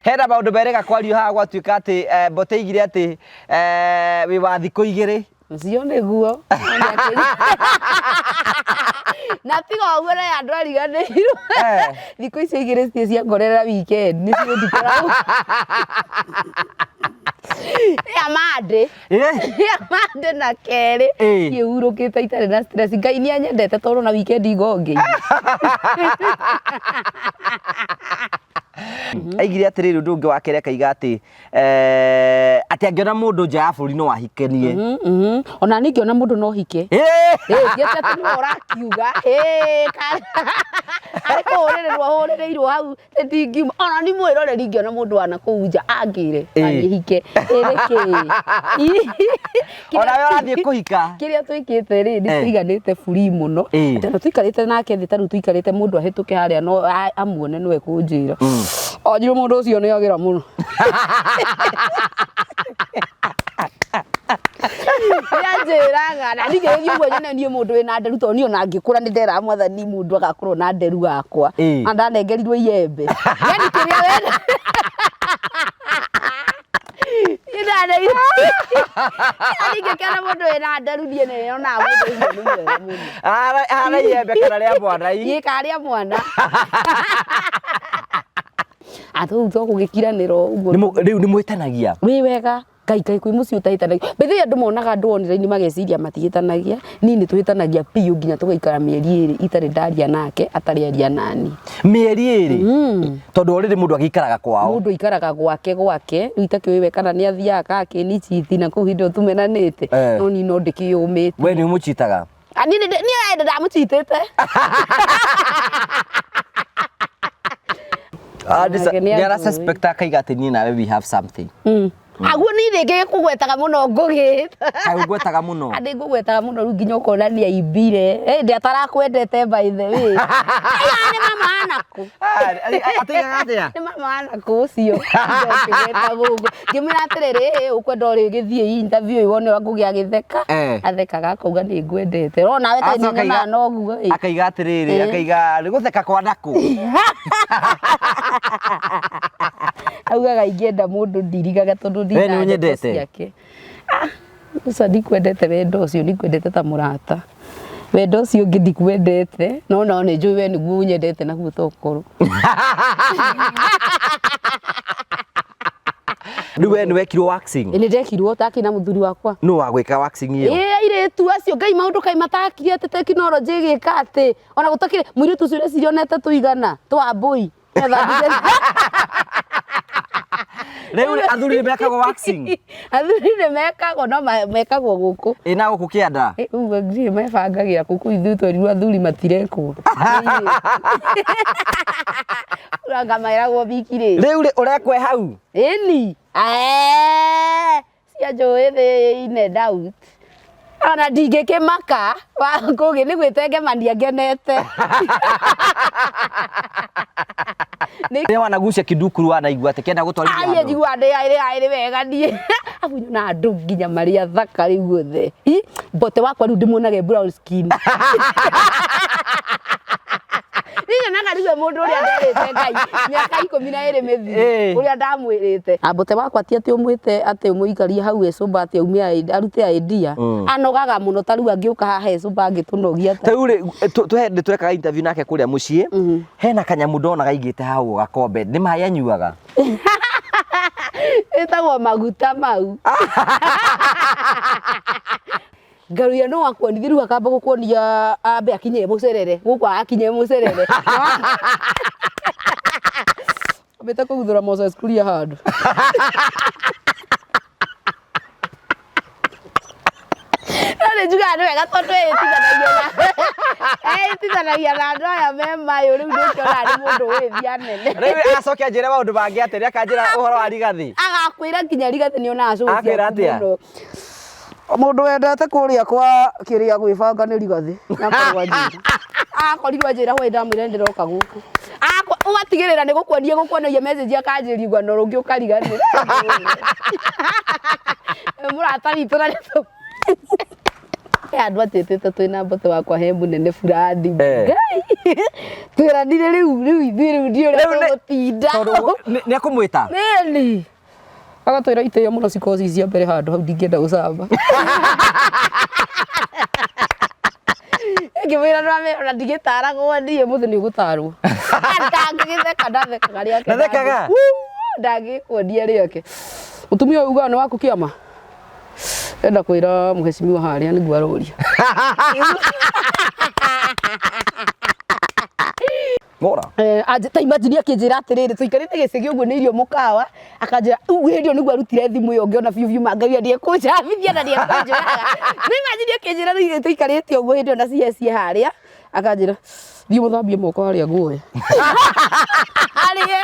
Hena maũndũ merĩga kwario haha gwatuĩka atĩ Mbote aigire atĩ wĩ wa thikũ igĩrĩ. Ũcio nĩguo. Na tiga ũguo na andũ ariganĩirwo. Thikũ icio igĩrĩ citirĩ ciangorerera weekend nĩ cigũndikora. Ya Monday. Ya Monday na kerĩ. Kĩhurũkĩte itarĩ na stress. Ngai nĩ anyendete tondũ na weekend igongeire. Aigire atĩrĩrĩ ũndũ ũngĩ wa kerĩ akaiga atĩ atĩ angĩona mũndũ nja ya bũrũri no ahikanie. Ona niĩ ngĩona mũndũ no hike. Ti atĩ atĩ nĩwe ũrakiuga. Arĩ kũhũrĩrĩrwo ahũrĩrĩirwo hau ndingiuma. Ona niĩ mwĩroreri ingĩona mũndũ wa nakũu nja angĩre athiĩ hike. Ĩrĩ kĩ? Ona we ũrathiĩ kũhika. Kĩrĩa twĩkĩte rĩ, nĩ tũiganĩte free mũno. Atĩ ona tũikarĩte nake thĩ ta rĩu tũikarĩte mũndũ ahĩtũke harĩa no amuone no ekũnjĩra. Anjĩre mũndũ ũcio nĩ agĩra mũno. Nĩanjĩraga na niĩ ngĩgĩthiĩ ũguo nyone niĩ mũndũ wĩna nderu tondũ niĩ ona ngĩkũra nĩ nderaga mwathani mũndũ agakorwo na nderu gakwa. Na ndanengerirwo iembe. Yani kĩrĩa wenda. Ingĩkĩona mũndũ wĩna nderu niĩ nĩ nyonaga mũndũ ũcio nĩ mwega mũno. Ahana iembe kana rĩa mwana ii. Ĩ kana rĩa mwana. Atũ to gũgĩkiranĩra ũguo. Rĩu nĩ mwĩtanagia? Wĩ wega. Ngai kaĩ kwĩ mũciĩ ũtahĩtanagia. By the way andũ monaga andũ online mageciria matihĩtanagia. Niĩ nĩ tũhĩtanagia biũ nginya tũgaikara mĩeri ĩrĩ itarĩ ndaria nake atarĩ aria naniĩ. Mĩeri ĩrĩ? Tondũ already mũndũ agĩikaraga kwao. Mũndũ aikaraga gwake gwake, rĩu itakĩũĩ we kana nĩ athiaga kana akĩnichiti na kũu hĩndĩ ĩyo tũmenanĩte, no niĩ no ndĩkĩyũmĩtie. We nĩ ũmũchitaga? Ah, niĩ niĩ ndamũchitĩte. Ah, nĩ ara suspect akaiga atĩ niĩ nawe we have something. Aguo niĩ rĩngĩ ngũgwetaga mũno ngũgĩ. Kaĩ ũngwetaga mũno? Andĩ ngũgwetaga mũno rĩu nginya ũkona nĩ aimbire. Ĩndĩ atarakwendete by the way. Aya nĩ mama wa nakũ. Atigaga atĩa? Nĩ mama wa nakũ ũcio. Ngĩgweta gũkũ. Ngĩmwĩra atĩrĩrĩ, ĩ ũkwenda ũrĩgĩthiĩ interview wone ũrĩa Ngũgĩ agĩtheka. Athekaga akauga nĩ ngwendete. No nawe kaĩ Acoka nyonaga noguo ĩ. Akaiga atĩrĩrĩ, akaiga nĩ gũtheka kwa nakũ. Augaga ingĩenda mũndũ ndirigaga tondũ We nĩ ndina ndeto ũnyendete? ciake. Ah, ũcio ndikwendete wendo ũcio ndikwendete ta mũrata. Wendo ũcio ũngĩ ndikwendete no no nĩ njũĩ we nĩguo ũnyendete naguo tokorwo. Rĩu we nĩ wekirwo waxing? Nĩ ndekirwo takĩ na mũthuri wakwa. Nũ wagwĩka waxing ĩyo? Ĩ airĩtu acio Ngai maũndũ kaĩ matakire atĩ tekinoronjĩ ĩgĩka atĩ ona gũtakĩrĩ mũirĩtu ũcio ũreciria onete tũigana twa mbũi. Rĩu rĩ, athuri nĩ mekagwo waxing? Athuri nĩ mekagwo no mekagwo gũkũ. Ĩ na gũkũ kĩanda? Ĩ, ũguo ndirĩ mebangagĩra kũ kũu ithuĩ twerirwo athuri matirekwo. Anga meragwo wiki rĩ. Rĩu rĩ, ũrekwo hau? Ĩni. Eeh. Cia njũĩ thĩ in and out. Ona ndingĩkĩmaka wa Ngũgĩ nĩ gwĩtengemania ngenete. Nĩ wanagucia kĩndukuru wanaigua atĩ kĩenda gũtwarithia Ai handũ? njiguaga ndĩ arĩ arĩ wega niĩ. Abu nyonaga andũ nginya marĩ athaka rĩu othe. Hi, Mbote wakwa rĩu ndĩmuonaga e brown skin. Niĩ nyonaga rĩu e mũndũ ũrĩa nderĩte Ngai mĩaka 12 mĩthiru ũrĩa ndamwĩrĩte. Na Mbote wakwa ti atĩ ũmwĩte atĩ ũmũikarie hau e sober atĩ aume arute idea. Anogaga mũno ta rĩu angĩũka haha e sober angĩtũnogia ta. Rĩu rĩ, nĩ twekaga interview nake kũrĩa mũciĩ, hena kanyamũ ndonaga aigĩte hau ũguo gakombe, nĩ maĩ anyuaga? Ĩtagwo maguta mau. Ngaruya no akuonithie rĩu akamba gũkuonia ambe akinye mũcerere gũkũ akinye mũcerere ambĩte kũguthũra Moses Kuria handũ. No nĩ njugaga nĩ wega tondũ ĩtithanagia na ĩtithanagia na andũ aya me mayũ rĩu nĩ ũkĩonaga nĩ mũndũ wĩ thia nene. Rĩu acoke anjĩre maũndũ mangĩ atĩrĩ akanjĩra ũhoro wa Rigathĩ. Agakwĩra nginya Rigathĩ nĩ onaga cũgũ Akwĩra ciaku atĩa? mũno. Mũndũ wendete kũrĩa kwa kĩrĩa gwĩbanga nĩ Rigathĩ. Akorwo anjĩra. Akorirwo anjĩra hwaĩ ndamwĩra nĩndĩroka gũkũ. Ũgatigĩrĩra nĩ gũkuonia gũkuonagia message akanjĩria rũgano rũngĩ ũkariganĩra. Mũrata witũ na nĩ Andũ atwĩtĩte twĩna mbote wakwa he mũnene burani. Eh. Ngai. Twĩranire rĩu rĩu ithuĩ rĩu ndiũ ũrĩa Rĩu nĩ- tũgũtinda. Tondũ nĩ akũmwĩta. Nĩni. Agatwĩra itĩo mũno cikoci cia mbere handũ hau ndingĩenda gũcamba. Ngĩmwĩra nĩwamera ona ndigĩtaragwo niĩ mũthĩ nĩ ũgũtarwo. Ndangĩgĩtheka ndathekaga rĩake. Ndathekaga? Ndangĩkuonia rĩake. Mũtumia ũyũ ugaga nĩ waku kĩama? Enda kwĩra mũhecimiwa harĩa nĩguo arũria. Mora. Eh, ta imagine akĩnjĩra atĩrĩrĩ tũikarĩte gĩcagi ũguo nĩ irio mũkawa akanjĩra rĩu hĩndĩ ĩyo nĩguo arutire thimũ ĩyo ngĩona biũ biũ mangagia ndiekũnjambithia na ndiekũnjũraga. Nĩ imagine akĩnjĩra rĩu tũikarĩte ũguo hĩndĩ ĩyo na CS harĩa akanjĩra thiĩ mũthambie moko harĩa nguoe. Harĩa.